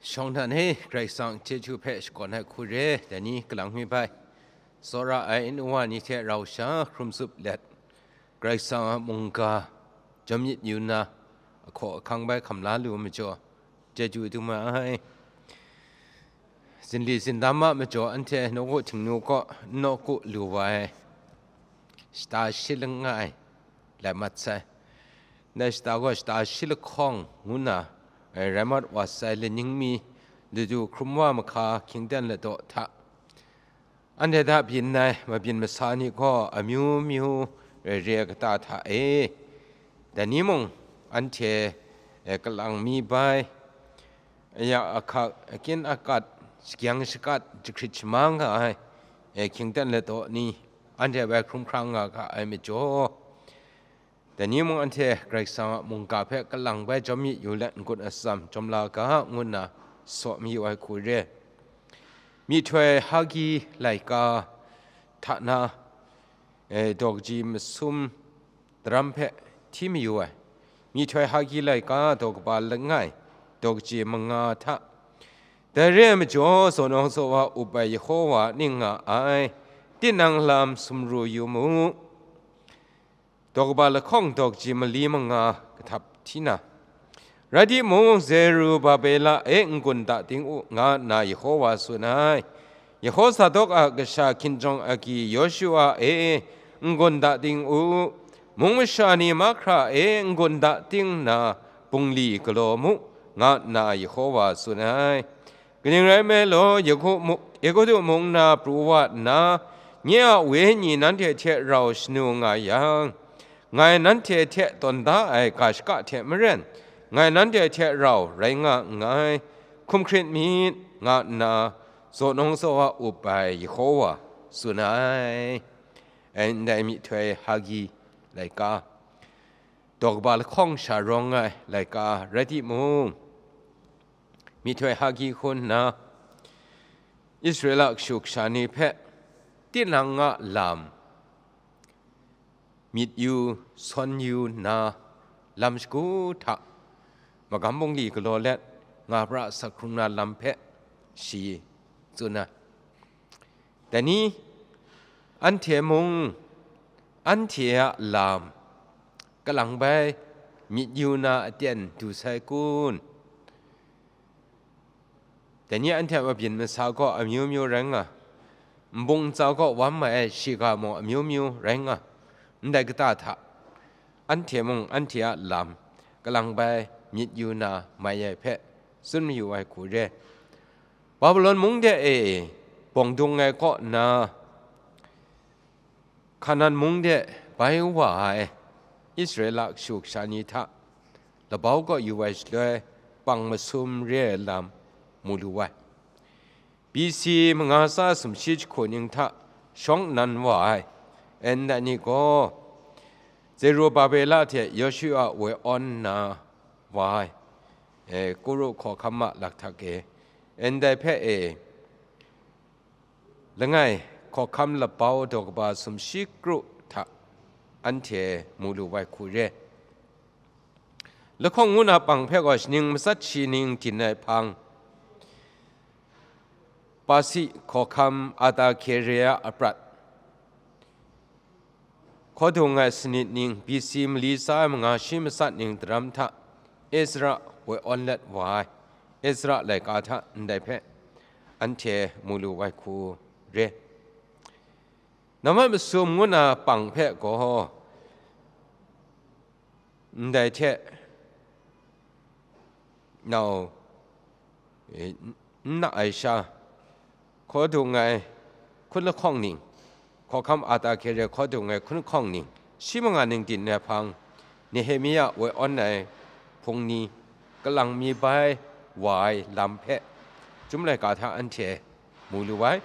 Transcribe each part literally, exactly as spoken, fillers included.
Shawng htan e, Karai Kasang chyeju hpe shakawn ai hku re, dai ni kalang mi bai, tsawra ai n-, wa ni hte rau sha hkrum tsup let, Karai Kasang a mungga jawm myit yu nna, ahkaw ahkang bai hkam la lu majaw, chyeju dum ai. Zinli zindam a majaw anhte nawku Htingnu kaw n nawku lu wa ai, shata shi langai lai mat sai. Ndai shata gaw shata shi lahkawng ngu nna, eh, rai mat wa sai, laning mi, Ladu hkrum wa mahka Hkingten ladaw hta, anhte hta byin ai mabyin masa ni gaw amyu myu re re kata hta e, dai ni mung anhte, eh, kalang mi bai, aya ahkak, akyin akat, shagyang shakat, jahkrit shamang nga ai, eh, Hkingten ladaw ni anhte bai hkrum hkrang nga ga ai majaw, dai ni mung anhte Karai Kasang a mungga hpe kalang bai jawm myit yu let n-gun atsam jawm la ga, ngu nna saw mayu ai hku re. Myihtoi Hagi laika hta na, eh, daw kaji masum daram hpe hti mayu ai. Myihtoi Hagi laika daw kaba langai, daw kaji manga hta. Dai re ai majaw, zawn awng zawn wa up ai Yehowa ning nga ai, tinang lam sumru yu mu. Daw kaba lahkawng daw kaji mali manga kahtap hti na, rai timung, Zerubabela e, n-gun da ting u, nga nna Yehowa tsun ai. Yehosadok a kasha hkinjawng agyi Yawshua e, n-gun da ting u, mung masha ni mahkra e, n-gun da ting nna bungli galaw mu, nga nna Yehowa tsun ai. Kaning rai nme law, Yegu mu-, Egutu mung na pru wa nna, nye a wenyi nanhte hte rau shanu nga yang, ngai nanhte hte tawn da ai ga shaka hte maren, ngai nanhte hte rau rai nga nngai, hkum hkrit myit, nga nna zawn awng zawn wa up ai Yehowa tsun ai. Ai ndai myihtoi Hagi laika, daw kaba lahkawng sha rawng ai laika rai timung, myihtoi Hagi hku nna Israela kashu kasha ni hpe tinang a lam myit yu, sawn yu nna, lam shagu hta magam bungli galaw let, nga pra sak hkrung na lam hpe shi tsun ai. Dai ni, anhte mung anhte a lam kalang bai myit yu na aten du sai kun? Dai ni anhte a mabyin masa gaw amyu myu rai nga, nbung ntsa gaw wam mai ai shiga mung amyu myu rai nga, ndai kata hta, anhte mung anhte a lam kalang bai myit yu na mai ai hpe tsun mayu ai hku re. Babilon mung de e bawng dung ai kaw nna, Hkanan mung de bai wa ai Israela kashu kasha ni hta labau kaw yu ai shaloi, pang masum re ai lam mu lu ai. B C manga tsa sumshi jahku ning hta shawng nan wa ai, ndai ni gaw Zerubabela hte Yawshua woi awn nna wa ai, e, Kuru hkawhkam a lakhtak e, ndai hpe e, langai hkawhkam labau daw kaba sumshi kru hta anhte mu lu ai hku re. Lahkawng ngu na pang hpe gaw shaning matsat shi ning din ai hpang, Pasi hkawhkam Artaksaria a prat, hkaw dung ai sanit ning, B C mali tsa ai manga shi matsat ning daram hta Ezra woi awn let wa ai, Ezra laika hta ndai hpe anhte mu lu ai hku re. Nambat masum ngu na pang hpe gaw ndai hte nau, e, n na ai sha, hkaw dung ai hkun lahkawng ning, hkawhkam Artaksaria hkaw dung ai hkun lahkawng ning, shi manga ning din ai hpang, Nehemia woi awn ai hpung ni, kalang mi bai wa ai lam hpe, Chyum laika hta anhte mu lu ai.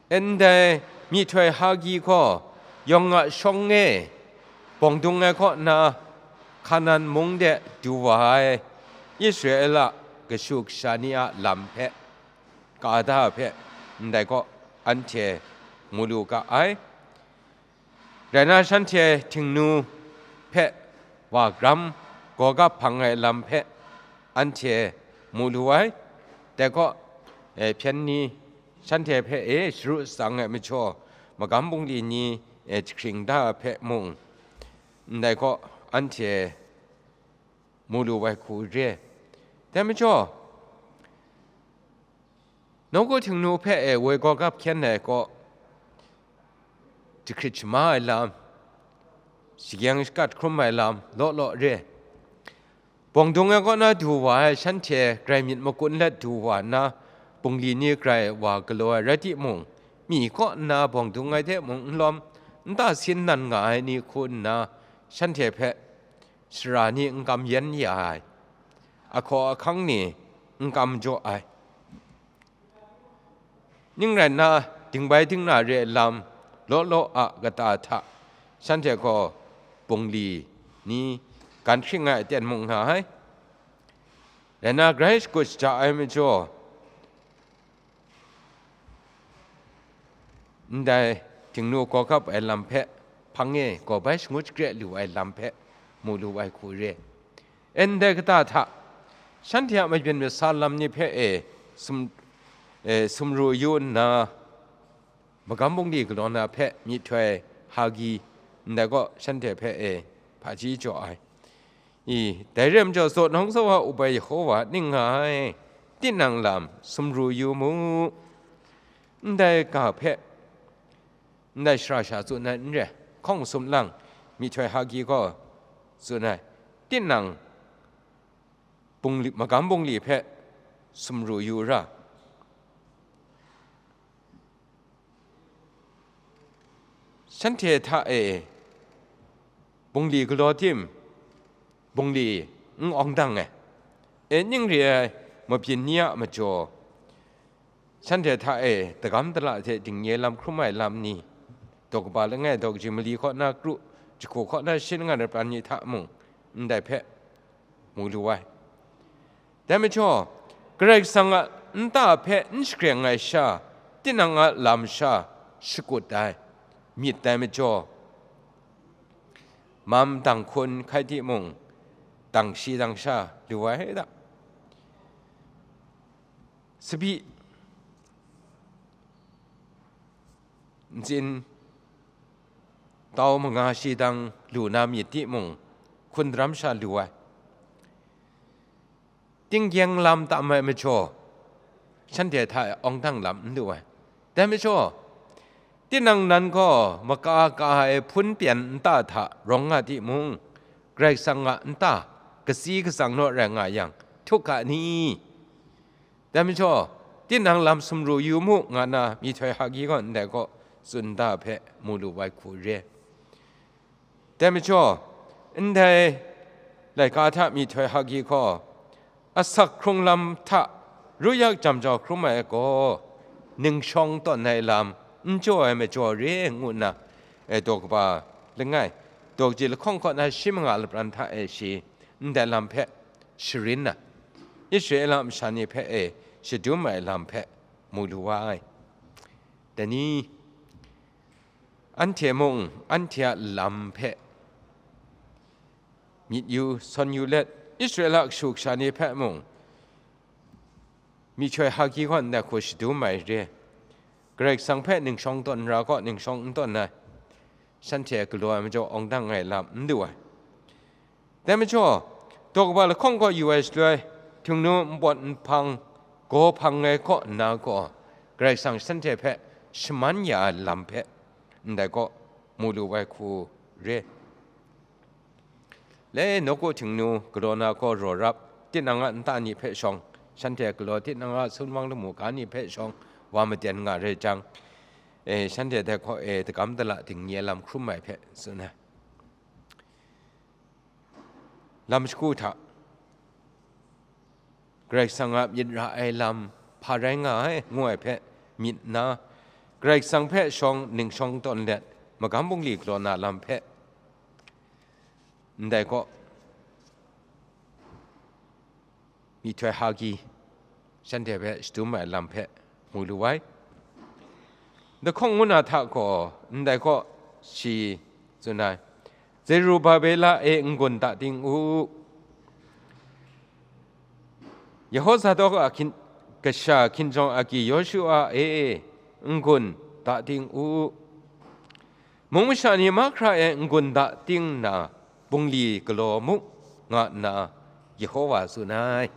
Ndai myihtoi Hagi gaw yawng a shawng e bawng dung ai kaw nna, Hkanan mung de du wa ai Israela kashu kasha ni a lam hpe, ka da hpe, ndai kaw anhte mu lu ga ai. Rai na, shanhte Htingnu hpe wa gram gawgap hpang ai lam hpe anhte mu lu ai. Dai gaw, e, hpyen ni shanhte hpe, e, sharu shatsang ai majaw, magam bungli ni, e, jahkring da ai hpe mung, ndai gaw anhte mu lu ai hku re. Dai majaw, nawku Htingnu hpe, e, woi gawgap hkyen ai gaw, jahkrit shama ai lam, shagyeng shakat hkrum ai lam law law re. Bawng dung ai kaw na du wa ai shanhte grai myit makun let du wa nna, bungli ni grai wa galaw ai rai timung, myi kaw nna bawng dung ai hte mung n lawm, nta sin nan nga ai ni hku nna, shanhte hpe sara ni n kam yen ya ai, ahkaw ahkang ni n kam jaw ai. Ning rai nna, dingbai dingna re ai lam law law a kata hta, shanhte gaw bungli ni gan hkring ai aten mung nga ai. Rai nna, grai shakut shaja ai majaw, ndai Htingnu gawgap ai lam hpe, hpang e gaw bai shangut shakre lu ai lam hpe mu lu ai hku re. E, ndai kata hta, shanhte a mabyin masa lam ni hpe e sum-, e, sumru yu nna, magam bungli galaw na hpe myihtoi Hagi, ndai gaw shanhte hpe e hpaji jaw ai. I, dai re ai majaw, zawn hawng zawn wa up ai Yehova ning nga ai, tinang lam sumru yu mu. Ndai ga hpe, ndai shara sha tsun ai n re, hkawng sumlang, myihtoi Hagi gaw tsun ai, tinang bungli, magam bungli hpe sumru yu ra. Shanhte hta e bungli galaw tim, bungli n awng dang ai, e ning re ai mabyin ni a majaw, shanhte hta e dagam dala hte dingye lam hkrum ai lam ni, daw kaba langai daw kaji mali kaw na kru, jahku kaw na shin nga ai pran ni hta mung, ndai hpe mu lu ai. Dai majaw, Karai Kasang a nta hpe n shagreng ai sha, tinang a lam sha shakut ai myit dai majaw, mam dang hkun hkai timung, dang shi dang sha lu ai da. Sabi ntsin tau manga shi dang lu na myit timung, hkun daram sha lu ai. Tinggyeng lam tam ai majaw, shanhte hta e awng dang lam n lu ai. Dai majaw, tinang nan gaw maka ka ai hpun pyan nta hta rawng nga timung, Karai Kasang a nta katsi katsang naw rai nga yang, htuk ga ni? Dai majaw, tinang lam sumru yu mu, nga na myihtoi Hagi gaw ndai kaw tsun da hpe mu lu ai hku re. Dai majaw, ndai laika hta myihtoi Hagi gaw, asak hkrung lam hta ruyak jam jau hkrum ai gaw, ningshawng tawn ai lam n jaw ai majaw re ngu nna, e, daw kaba langai, daw kaji lahkawng kaw na shi manga lapran hta e shi ndai lam hpe sharin na, Israela masha ni hpe e shadum ai lam hpe mu lu wa ai. Dai ni, anhte mung anhte a lam hpe myit yu, sawn yu let, Israela kashu kasha ni hpe mung myihtoi Hagi gaw ndai hku shadum ai re. Karai Kasang hpe ningshawng tawn ra gaw, ningshawng n tawn ai, shanhte galaw ai majaw awng dang ai lam n lu ai. Dai majaw, daw kaba lahkawng kaw yu ai shaloi, htingnu npawt nhpang gaw hpang ai kaw nna gaw, Karai Kasang shanhte hpe shaman ya ai lam hpe ndai kaw mu lu ai hku re. Le, nawku htingnu galaw na gaw raw rap, tinang a nta ni hpe shawng, shanhte galaw tinang a sumnang lamu ga ni hpe shawng wa maten nga rai jang, e, shanhte dai hkaw e dagam dala dingye lam hkrum ai hpe tsun ai. Lam shagu hta Karai Kasang a myit ra ai lam hpa rai nga ai, ngu ai hpe myit nna, Karai Kasang hpe shawng ningshawng tawn let, magam bungli galaw na lam hpe ndai kaw, myihtoi Hagi shanhte hpe shadum ai lam hpe mu lu ai. Lahkawng ngu na hta gaw, ndai kaw shi tsun ai, Zerubabela e, n-gun ta ting u, Yehozadok a hkin-, Kasha hkinjawng agyi Yawshua e, n-gun da ting u, mung masha ni mahkra e n-gun da ting nna, bungli galaw mu, nga nna Yehova tsun ai.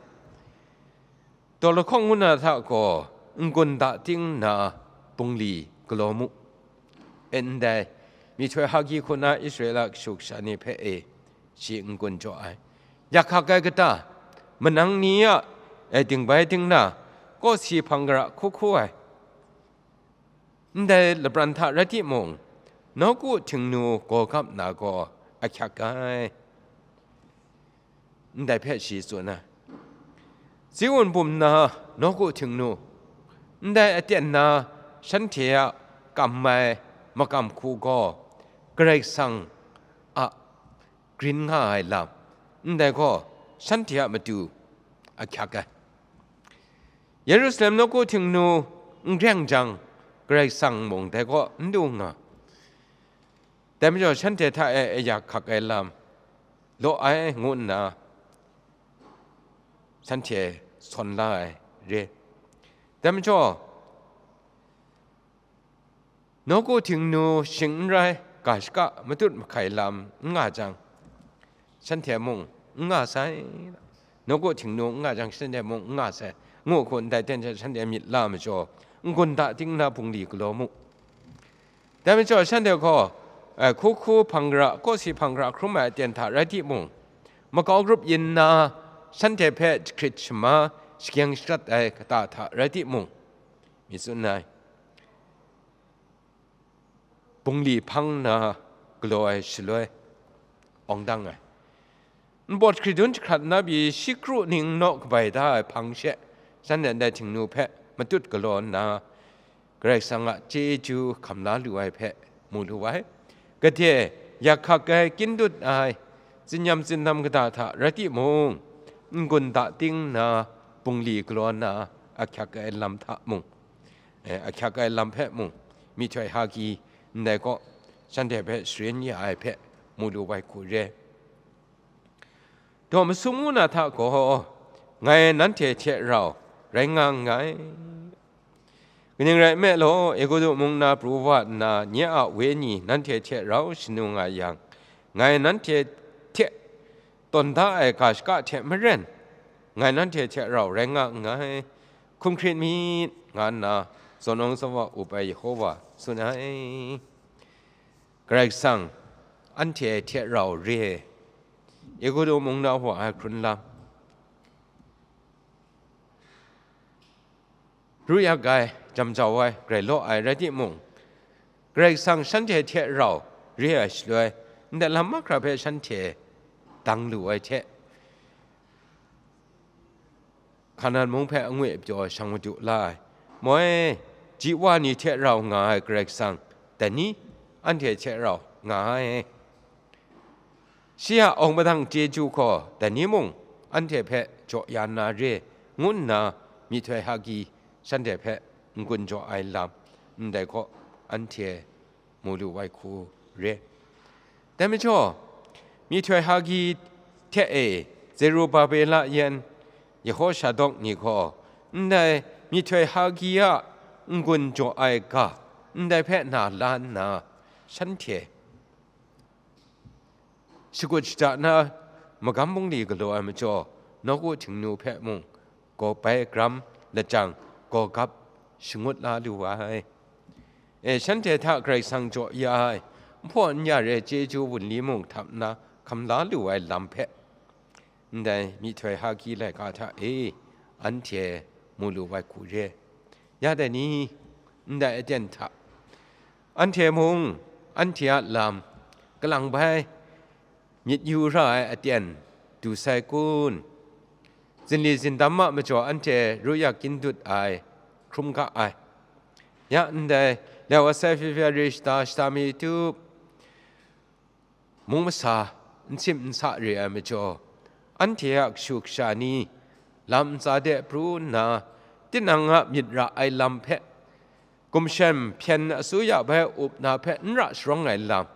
Daw lahkawng ngu na hta gaw n-gun da ting nna, bungli galaw mu. E ndai, myihtoi Hagi hku na Israela kashu kasha ni hpe e, shi n-gun jaw ai. Yak hkak ai kata, manang ni a, e, dingbai dingna, kawsi hpang gara hku hku ai. Ndai lapran hta rai timung, nawku htingnu gaw gap na gaw ahkyak ai. Ndai hpe shi tsun ai. Ziun bum na nawku htingnu, ndai aten na shanhte a kam ai makam hku gaw Karai Kasang a grin nga ai lam, ndai gaw shanhte a matu ahkyak ai. Yerusalem nawku htingnu n greng jang, Karai Kasang mung dai kaw n du nga. Dai majaw, shanhte hta e ayak hkak ai lam law ai ngu nna, shanhte sawn la ai re. Dai majaw, nawku htingnu shing n rai, ga shaka matut mahkai lam n nga jang, shanhte mung n nga sai. Nawku htingnu n nga jang, shanhte mung n nga sai, ngu hku ndai ten hte shanhte myit la majaw, n-gun da ting nna bungli galaw mu. Dai majaw, shanhte gaw, eh, hku hku hpang gara, kawsi hpang gara hkrum ai aten hta rai timung, makau grup yin nna, shanhte hpe jahkrit shama shagyeng shadat ai kata hta rai timung, mi tsun ai. Bungli hpang nna galaw ai shaloi, awng dang ai. Npawt hkridun jahkrat na pyi, shi kru ning naw kabai da ai hpang she, shanhte ndai htingnu hpe matut galaw nna, Karai Kasang a chyeju hkam la lu ai hpe mu lu ai. Gade, yak hkak ai, kyin dut ai, tsinyam tsindam kata hta rai timung, n-gun da ting nna, bungli galaw nna, ahkyak ai lam hta mung, eh, ahkyak ai lam hpe mung, myihtoi Hagi ndai kaw, shanhte hpe sharin ya ai hpe mu lu ai hku re. Daw masum ngu na hta gaw, ngai nanhte hte rau rai nga nngai. Kaning rai nme law, Egutu mung na pru wa nna, nye a wenyi nanhte hte rau shanu nga yang, ngai nanhte hte tawn da ai ga shaka hte maren, ngai nanhte hte rau rai nga nngai. Hkum hkrit myit, nga nna zawn nawng zawn wa up ai Yehova tsun ai. Karai Kasang, anhte hte rau re ai, Egutu mung na wa ai hkrun lam, ru yak ai, jam jau ai, grai law ai rai timung, Karai Kasang shanhte hte rau re ai shaloi, ndai lam mahkra hpe shanhte dang lu ai hte, Hkanan mung hpe angwi pyaw shang madu la ai. Moi, ji wa ni hte rau nga ai Karai Kasang, dai ni anhte hte rau nga ai. Shi a awng padang chyeju gaw dai ni mung anhte hpe jaw ya na re, ngu nna myihtoi Hagi shanhte hpe n-gun jaw ai lam, ndai gaw anhte mu lu ai hku re. Dai majaw, myihtoi Hagi hte e Zerubabela yan Yehosha dawk ni gaw, ndai myihtoi Hagi a n-gun jaw ai ga, ndai hpe na la nna, shanhte shakut shada na magam bungli galaw ai majaw, nawku htingnu hpe mung, gaw bai gram lajang, gaw gap shangut la lu ai. E, shanhte hta Karai Kasang jaw ya ai, nhpaw n ya re chyeju wunli mung htap nna hkam la lu ai lam hpe, ndai myihtoi Hagi laika hta e anhte mu lu ai hku re. Ya dai ni, ndai aten hta, anhte mung anhte a lam, kalang bai myit yu ra ai aten du sai kun? Zinli zindam a majaw anhte ru yak kyin dut ai, hkrum ga ai. Ya ndai, leu asai hpyi hpyi re shata shata mi tup, mung masa n sim n sa re ai majaw, anhte a kashu kasha ni lam ntsa de pru nna, tinang a myit ra ai lam hpe, gumshem hpyen asuya bai up na hpe n ra sharawng ai lam,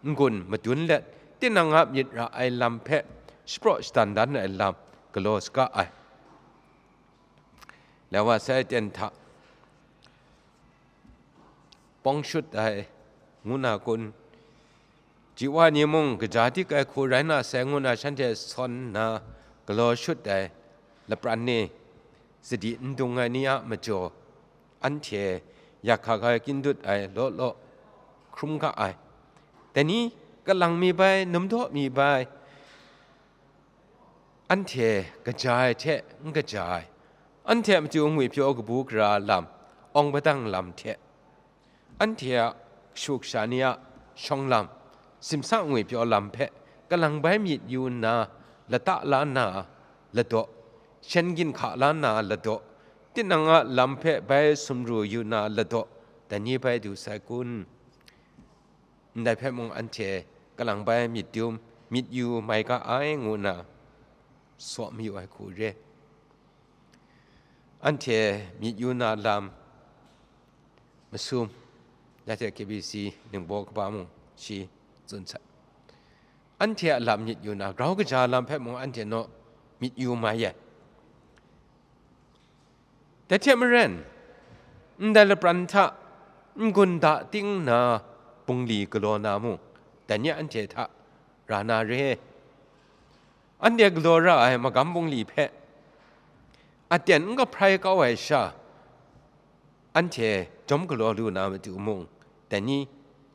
n-gun madun let, tinang a myit ra ai lam hpe shapraw shadan dan ai lam galaw saga ai. Lai wa sai aten hta pawng shut ai ngu na kun? Ji wa ni mung kaja dik ai hku rai na sai ngu na shanhte sawn nna galaw shut ai lapran ni, sadi n dung ai ni a majaw, anhte yak hkak ai kyin dut ai law law hkrum ga ai. Dai ni, kalang mi bai, numdaw mi bai, anhte kaja ai hte n kaja ai, anhte a matu ngwipyaw kabu gara lam, awng padang lam hte, anhte a kashu kasha ni a shawng lam, simsa ngwipyaw lam hpe kalang bai myit yu nna, lata la na ladaw, shen ginhka la na ladaw, tinang a lam hpe bai sumru yu na ladaw, dai ni bai du sai kun? Ndai hpe mung anhte kalang bai myit dum, myit yu mai ga ai ngu nna saw mayu ai hku re. Anhte myit yu na lam masum, ya hte K B C ningbaw kaba mung shi tsun sai. Anhte a lam myit yu na, grau kaja lam hpe mung anhte naw myit yu mai ai. Dai hte maren, ndai lapran hta n-gun da ting nna bungli galaw na mung, dai ni anhte hta ra na re. Anhte galaw ra ai magam bungli hpe aten n kahprai kau ai sha, anhte jawm galaw lu na matu mung, dai ni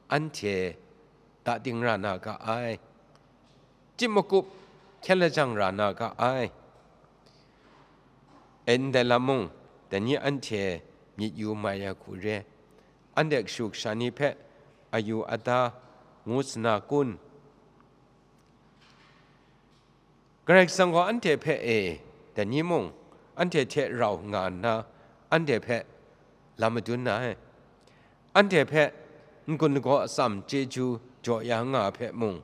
anhte da ting ra na ga ai. Chyip makup hkyen lajang ra na ga ai. E, ndai lam mung, dai ni anhte myit yu mai ai hku re. Anhte kashu kasha ni hpe ayu ada ngu sa na kun? Karai Kasang gaw anhte hpe e, dai ni mung, anhte hte rau nga nna, anhte hpe lam madun na ai. Anhte hpe n-gun lagaw atsam chyeju jaw ya nga ai hpe mung,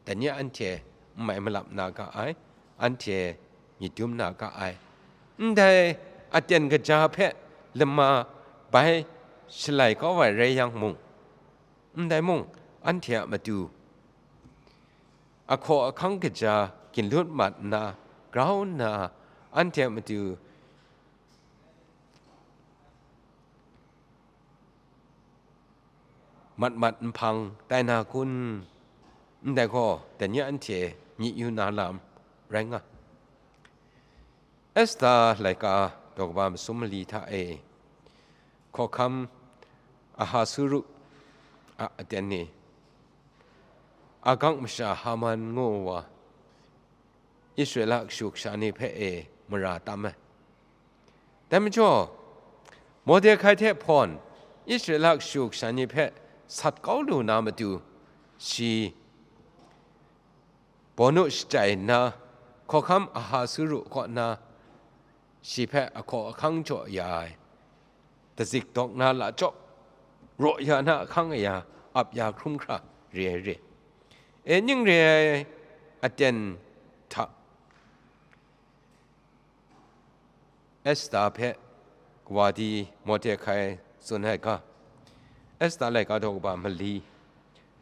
dai ni anhte n mai malap na ga ai, anhte myit dum na ga ai. Ndai aten kaja hpe lama bai shalai kau ai rai yang mung, ndai mung, anhte a matu ahkaw ahkang kaja ginlut mat nna, grau nna, anhte a matu mat mat nhpang tai na kun? Ndai gaw, dai ni anhte myit yu na lam rai nga. Esta laika daw kaba masum mali hta e, hkawhkam Ahasueru a aten ni, Agag masha Haman ngu wa, Israela kashu kasha ni hpe e mara tam ai. Dai majaw, Mordekai hte hpawn Israela kashu kasha ni hpe sat kau lu na matu, shi bawnu shachye nna, hkawhkam Ahasueru kaw na shi hpe ahkaw ahkang jaw ya ai, dazik dawk na lachyawk, raw ya na ahkang aya ap ya hkrum hkra re ai re. E, ning re ai aten hta Esta hpe kawa di Mordekai tsun ai ga, Esta laika daw kaba mali,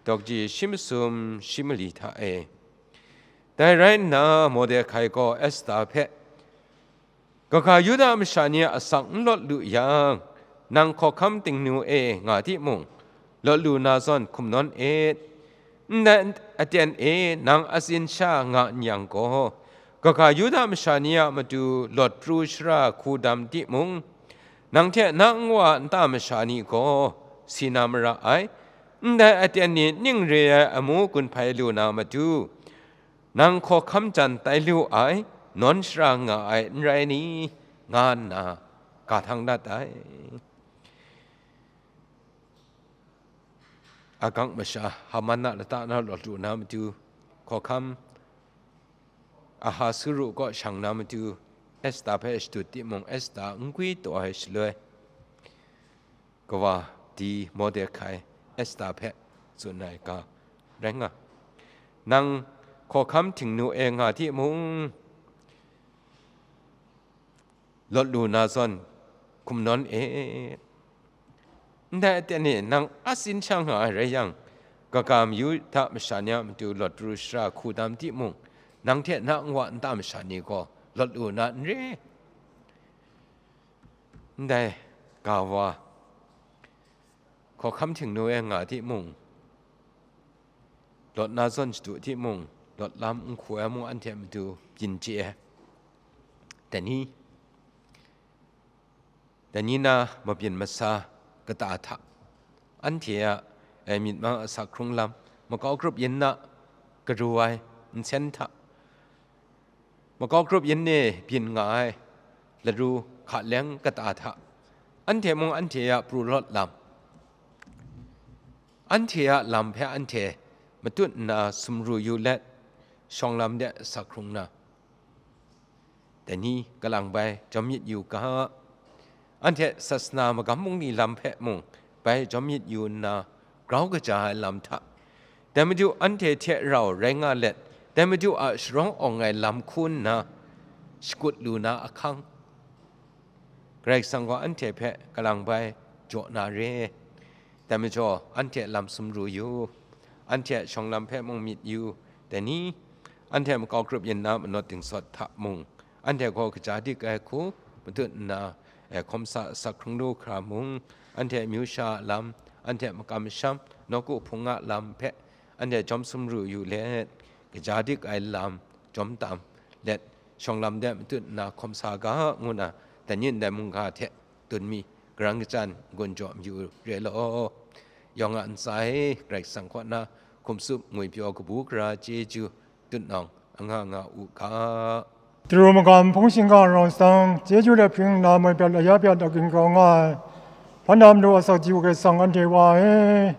daw kaji shi masum shi mali hta e. Dai rai nna, Mordekai gaw Esta hpe, "Kaga Yuda masha ni a asak n lawt lu yang, nang hkawhkam tingnu e nga timung, lawt lu na zawn hkum nawn et. Ndai aten e nang atsin sha nga n yang gaw, kaga Yuda masha ni a matu lawt pru shara hku dam timung, nang hte na nwa nta masha ni gaw si na mara ai. Ndai aten ni ning re ai amu gun hpai lu na matu, nang hkawhkam jan tai lu ai, nawn shara nga ai, n rai ni?" nga nna ga htang dat ai. Agag masha Haman a lata na lawt lu na matu, hkawhkam Ahasueru kaw shang na matu, Esta hpe shadut timung, Esta n gwi taw ai shaloi, kawa di Mordekai Esta hpe tsun ai ga rai nga, "Nang hkawhkam tingnu e nga timung, lawt lu na zawn hkum nawn e. Ndai aten e nang atsin sha nga ai rai yang, kaga Yuda masha ni a matu lawt pru shara hku dam timung, nang hte na nwa nta masha ni gaw lawt lu na n re?" Ndai ga wa, hkawhkam htingnu e nga timung, lawt na zawn shadu timung, lawt lam n hku ai mung, anhte a matu byin chye ai. Dai ni, dai ni na mabyin masa kata hta, anhte a, e, myit mang asak hkrung lam, makau grup yin na karu ai nsen hta, makau grup yin ni byin nga ai laru hka leng kata hta, anhte mung anhte a pru lawt lam, anhte a lam hpe anhte matut nna sumru yu let, shawng lam de asak hkrung na, dai ni kalang bai jawm myit yu ga. Anhte sasana magam bungli lam hpe mung bai jawm myit yu nna, grau kaja ai lam hta, dai Madu anhte hte rau rai nga let, dai Madu a sharawng awng ai lam hku nna shakut lu na ahkang, Karai Kasang gaw anhte hpe kalang bai jaw na re. Dai majaw, anhte lam sumru yu, anhte shawng lam hpe mung myit yu, dai ni, anhte makau grup yin na manawt dingsawt hta mung, anhte gaw kaja dik ai hku matut nna, e, hkawm sa asak hkrung lu hkra mung, anhte amyu sha a lam, anhte makam masham, nawku hpung a lam hpe anhte jawm sumru yu let, kaja dik ai lam jawm tam let, shawng lam de matut nna hkawm sa ga, ngu na, dai ni ndai mungga hte dun mi, karan kachyan n-gun jaw mayu re law. Yawng a ntsa e, Karai Kasang kaw na hkum tsup ngwipyaw kabu gara chyeju tutnawng anga nga u ga. Daru magam hpung shingkang rau sadang, chyeju hte hpring nna moi prat laya prat agin grau nga ai, hpan na matu asak chyeju Karai Kasang anhte Wa e,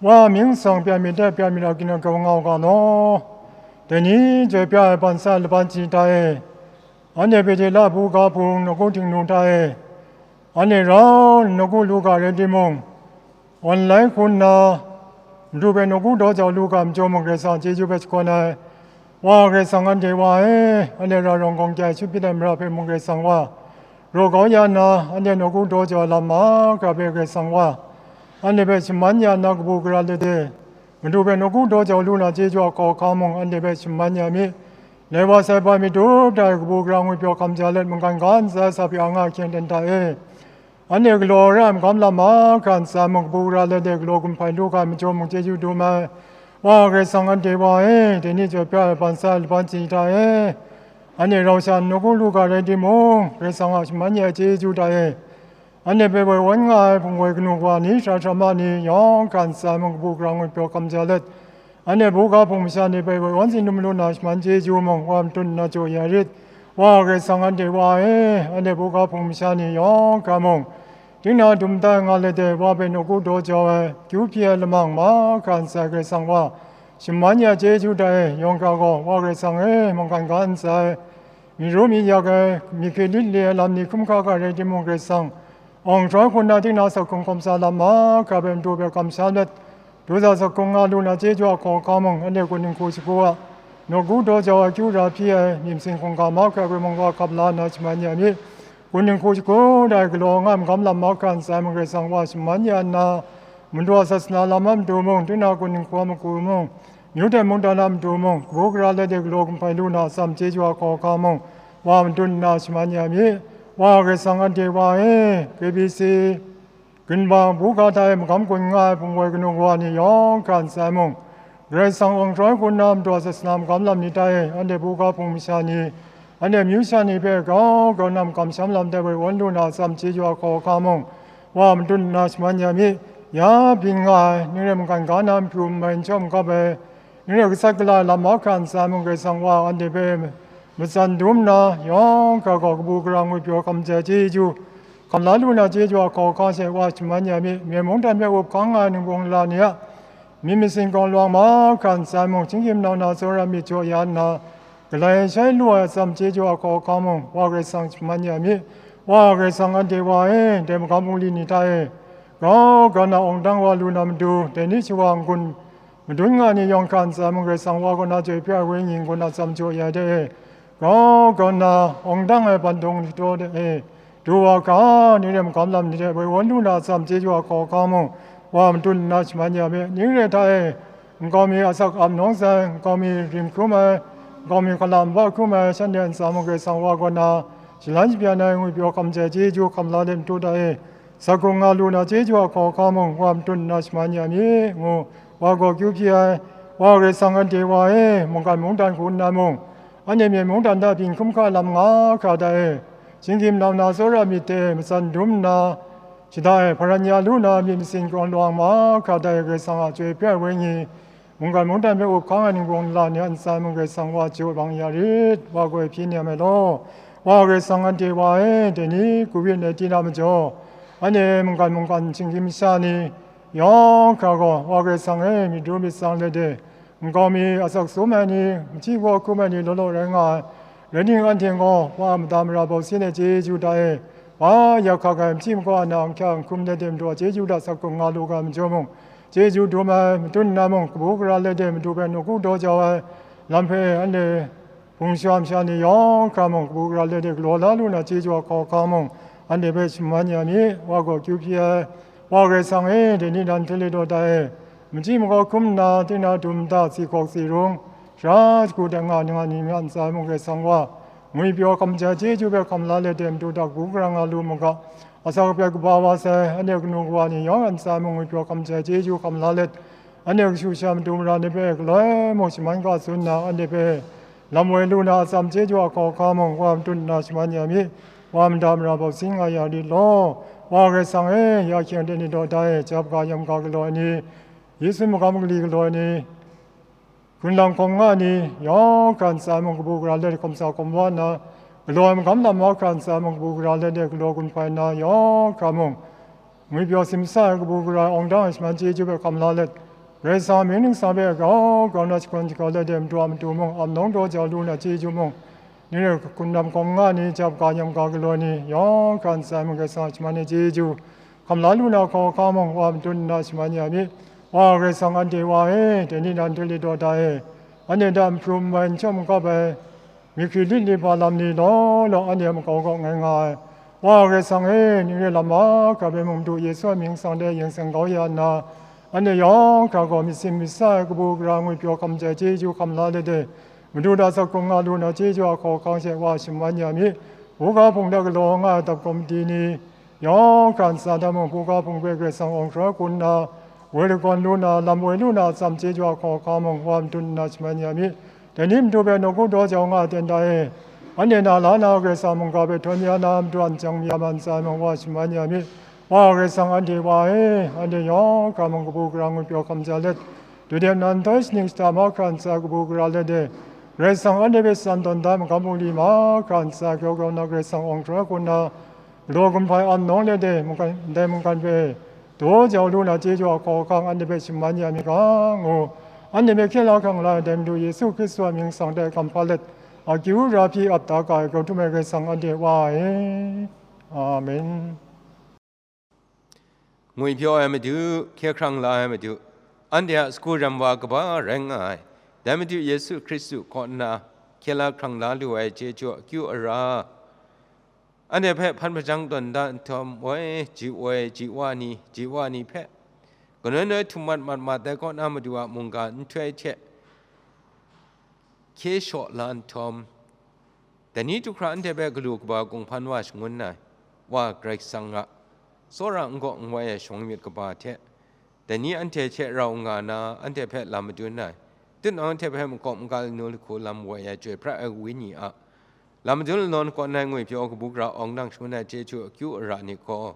Wa mying tsang prat myit de prat myit agin grau nga u ga law. Dai ni joi pya ai ban sa ai laban chyi hta e, anhte hpe hte la buga hpung nawku htingnu hta e, anhte rau nna nawku lu ga rai timung, online hku nna, madu hpe nawku daw jau lu ga majaw mung, Karai Kasang chyeju hpe shakawn ai. Wa Karai Kasang anhte Wa e, anhte rau rawng gawng kya ai shut hpyit ai mara hpe mung, Karai Kasang Wa, raw kau ya nna, anhte nawku daw jau ai lam mahkra hpe, Karai Kasang Wa, anhte hpe shaman ya nna, kabu gara let e, madu hpe nawku daw jau lu na chyeju a hkawhkam mung, anhte hpe shaman ya mi. Lai wa sai ba myit dup da ai kabu gara ngwipyaw hkam ja let, mungkan ga ntsa ai sa pyi a nga hkyen ten hta e, anhte galaw ra ai magam lam mahkra ntsa mung, kabu gara let e galaw gumhpai lu ga ai majaw mung, chyeju dum ai. Wa Karai Kasang anhte Wa e, dai ni joi pya ai ban sa ai laban chyi hta e, anhte rau sha nawku lu ga rai timung, Karai Kasang a shaman ya ai chyeju hta e, anhte hpe woi wan nga ai hpung woi kanu wa ni, sara sara ma ni, yawng hkra ntsa mung, kabu gara ngwipyaw hkam ja let, anhte buga hpung masha ni hpe woi wan tsin dum lu na shaman chyeju mung, Wa matut nna jaw ya rit. Wa Karai Kasang anhte Wa e, anhte buga hpung masha ni yawng hkra mung, tinang dum tai nga let e, Wa hpe nawku daw jau ai, kyu hpyi ai lamang mahkra ntsa ai Karai Kasang Wa, shaman ya chyeju hta e, yawng hkra gaw, Wa Karai Kasang e, mungkan ga ntsa ai, myit ru myit yak ai, myit hkrit lit li ai lam ni hkrum hkra ga rai timung, Karai Kasang, awng hkrai hku nna, tinang asak hkrung hkawm sa lam mahkra hpe madu hpe kamsham let, du sa asak hkrung nga lu na chyeju a hkawhkam mung, anhte kun dinghku shagu a, nawku daw jau ai, kyu ra hpyi ai, myit masin hkungga mahkra hpe mung, Wa hkap la nna shaman ya mi. Kun dinghku shagu dai galaw nga ai magam lam mahkra ntsa ai mung, Karai Kasang Wa shaman ya nna, madu a sasana lam a matu mung, tinang kun dinghku a matu mung, myu hte mungdan a matu mung, kabu gara let e galaw gumhpai lu na atsam chyeju a hkawhkam mung, Wa matut nna shaman ya mi. Wa Karai Kasang anhte Wa e, K B C, Ginbang buga hta e magam gun nga ai hpung woi kanu wa ni yawng hkra ntsa ai mung, Karai Kasang awng hkrai hku nna madu a sasana magam lam ni hta e, anhte buga hpung masha ni, anhte amyu sha ni hpe grau grau nna kamsham lam hte woi wan lu na atsam chyeju a hkawhkam mung, Wa matut nna shaman ya mi. Ya byin nga ai, ning rai mungkan ga na matu mai n shawm n kap ai, ning rai gasat gala ai lam mahkra ntsa ai mung, Karai Kasang Wa anhte hpe matsan dum nna, yawng hkra gaw kabu gara ngwipyaw hkam ja ai chyeju, hkam la lu na chyeju a hkawhkam she Wa shaman ya mi. Myen mung hta hpe up hkang nga ai ningpawng lala ni a myit masin gaw lawang mahkra ntsa ai mung, hkying hkying nau na tsawra myit jaw ya nna, galai shai lu ai atsam chyeju a hkawhkam mung, Wa Karai Kasang shaman ya mi. Wa Karai Kasang anhte Wa e, dai magam bungli ni hta e, grau grau nna awng dang wa lu na matu, dai ni shawa n-gun madun nga ni yawng hkra ntsa ai mung, Karai Kasang Wa kaw na chyoi hpyi ai wenyi n-gun atsam jaw ya de e, grau grau nna awng dang ai bandung lataw de e, du wa hkra, ning rai magam lam ni hte woi wan lu na atsam chyeju a hkawhkam mung, Wa matut nna shaman ya mi. Ning rai hta e, nkau mi asak ap nawng sai, nkau mi rim hkrum ai, nkau mi hkala nba hkrum ai, shanhte ntsa mung, Karai Kasang Wa kaw na Shalan shabyan ai ngwipyaw hkam jai chyeju hkam la let matu hta e, sakung nga lu na chyeju a hkawhkam mung wa matut nna shaman ya mi, ngu wa gaw kyu hpyi ai. Wa Karai Kasang anhte wa e, mungkan mungdan hku nna mung, anhte myen mungdan hta byin hkrum hkra lam nga hkra hta e, shinggyim lam na tsawra myit hte matsan dum nna, shada e hparan ya lu na myit masin krawng lawang mahkra hta e Karai Kasang a chyoi pra ai wenyi, mungkan mungdan hpe up hkang ai ningwang la ni a ntsa mung Karai Kasang wa jaw bang ya rit, wa gaw hpyi nem ai law, wa Karai Kasang anhte wa e, dai ni covid nineteen a majaw, anhte mungkan mungkan shinggyim masha ni yawng hkra gaw, wa Karai Kasang e, myit ru myit tsang let e, nkau mi asak sum ai ni, machyi gaw hkrum ai ni law law rai nga ai. Rai ninglang anhte gaw, wa a mada mara bau sin ai chyeju hta e, wa yak hkak ai machyi makaw a na ahkya ahkrum let e madu a chyeju hta sakung nga lu ga ai majaw mung, chyeju dum ai, matut nna mung, kabu gara let e madu hpe nawku daw jau ai lam hpe anhte hpung shawam sha ni yawng hkra mung, kabu gara let e galaw la lu na chyeju a hkawhkam mung, anhte hpe shaman ya mi, wa gaw kyu hpyi ai. Wa Karai Kasang e, dai ni nan hte le daw da e, machyi makaw hkrum nna, tingna dum nta, si hkawk si rung, sara shagu dat nga ni nga ni nga ntsa ai mung Karai Kasang wa, ngwipyaw hkam jai chyeju hpe hkam la let e madu hta kabu gara nga lu mu ga, asak apai kaba wa sai, anhte kanu kawa ni yawng a ntsa ai mung ngwipyaw hkam jai chyeju hkam la let, anhte kashu sha matu mara ni hpe galoi mung shaman ga tsun nna, anhte hpe lam woi lu na atsam chyeju a hkawhkam mung wa matut nna shaman ya mi, wa mada mara bau sin nga ya rit law, wa Karai Kasang e, ya hkying de ni daw da e, jap ga yam ga galaw ai ni, Yesu magam gali galaw ai ni, hkrun lam hkawm nga ni yawng hkra ntsa ai mung kabu gara let e hkawm sa hkawm wa nna, galaw ai magam lam mahkra ntsa ai mung kabu gara let e galaw gun hpai nna yawng hkra mung, ngwipyaw simsa ai kabu gara ai awng dang ai shaman chyeju hpe hkam la let, Karai Kasang a mying ningsang hpe grau grau na shakawn shakau let e madu a matu mung, ap nawng daw jau lu na chyeju mung, ni rai hkrun lam hkawm nga ni, jap ga yam ga galaw ni yawng hkra ntsa ai mung Karai Kasang a shaman ai chyeju hkam la lu na hkawhkam mung wa matut nna shaman ya mi. Wa Karai Kasang anhte wa e, dai ni nan hte le daw da e, anhte hta n hpru n mai n chyawm n kap ai, myi hkri lit li hpa lam ni law law anhte a makau kaw ngai nga ai. Wa Karai Kasang e, ning re lam mahkra hpe mung madu Yesu a mying ningsang de yeng seng kau ya nna, anhte yawng hkra gaw myit sin myit sa ai kabu gara ngwipyaw hkam jai chyeju hkam la let e, madu hta sakung nga lu na chyeju a hkawhkam she wa shaman ya mi. Buga hpung hta galaw nga ai dap kawmiti ni yawng hkra ntsa hta mung, buga hpung hpe Karai Kasang awng hkra kun nna, woi lagawn lu na, lam woi lu na atsam chyeju a hkawhkam mung wa matut nna shaman ya mi. Dai ni madu hpe nawku daw jau nga ai ten hta e, anhte na la na Karai Kasang mungga hpe htawn ya na, madu a nchyang mi ya ma ntsa ai mung wa shaman ya mi. Wa Karai Kasang anhte wa e, anhte yawng hkra mung kabu gara ngwipyaw hkam ja let, dudem nan ntoi shaning shata mahkra ntsa ai kabu gara let e, Karai Kasang anhte hpe san tawn da ai magam bungli mahkra ntsa ai grau grau na Karai Kasang awng hkra kun nna, galaw gun hpai ap nawng let e, mungkan, ndai mungkan hpe daw jau lu na chyeju a hkawhkam anhte hpe shaman ya mi ga, ngu anhte hpe hkye la hkrang la ai dai Madu Yesu Hkristu a mying ningsang hte kamhpa let, akyu ra hpyi ap da ga ai grau htum ai Karai Kasang anhte wa e. Amen. Ngwipyaw ai Madu, hkye hkrang la ai Madu, anhte a sagu ram wa kaba rai nga ai, dai Madu Yesu Hkristu kaw nna hkye la hkrang la lu ai chyeju akyu ara, anhte hpe hpan hpajang tawn da nhtawm, woi, ji woi, ji wa ni, ji wa ni hpe, kanawn ai htum mat mat mat ai kaw na Madu a mungga nhtoi hte hkye shaw la nhtawm, dai ni du hkra anhte hpe galu kaba kunghpan wa shangun ai, Wa Karai Kasang a tsawra n gaw n wai ai shawng myit kaba hte, dai ni anhte hte rau nga na, anhte hpe lam madun ai, tinang anhte hpe makawp makal nu lahku lam woi ai Chyoi pra ai Wenyi a lam madun lanawn kaw nai ngwipyaw kabu gara awng dang shangun ai chyeju akyu ara ni gaw,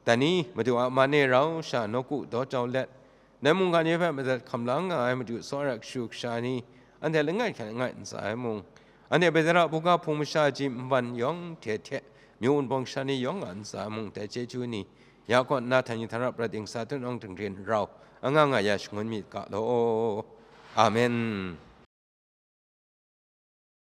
dai ni Madu a man e rau sha nawku daw jau let, dai mungga ni hpe madat hkam la nga ai Madu tsawra kashu kasha ni, anhte langai hkrai langai ntsa ai mung, anhte Petara buga hpung masha ji nban yawng hte hte, myu wunpawng sha ni yawng a ntsa ai mung, dai chyeju ni ya kaw nna htan ni htan rap rai dingsa htunawng dingrin rau anga nga ya shangun myit ga law. Amen.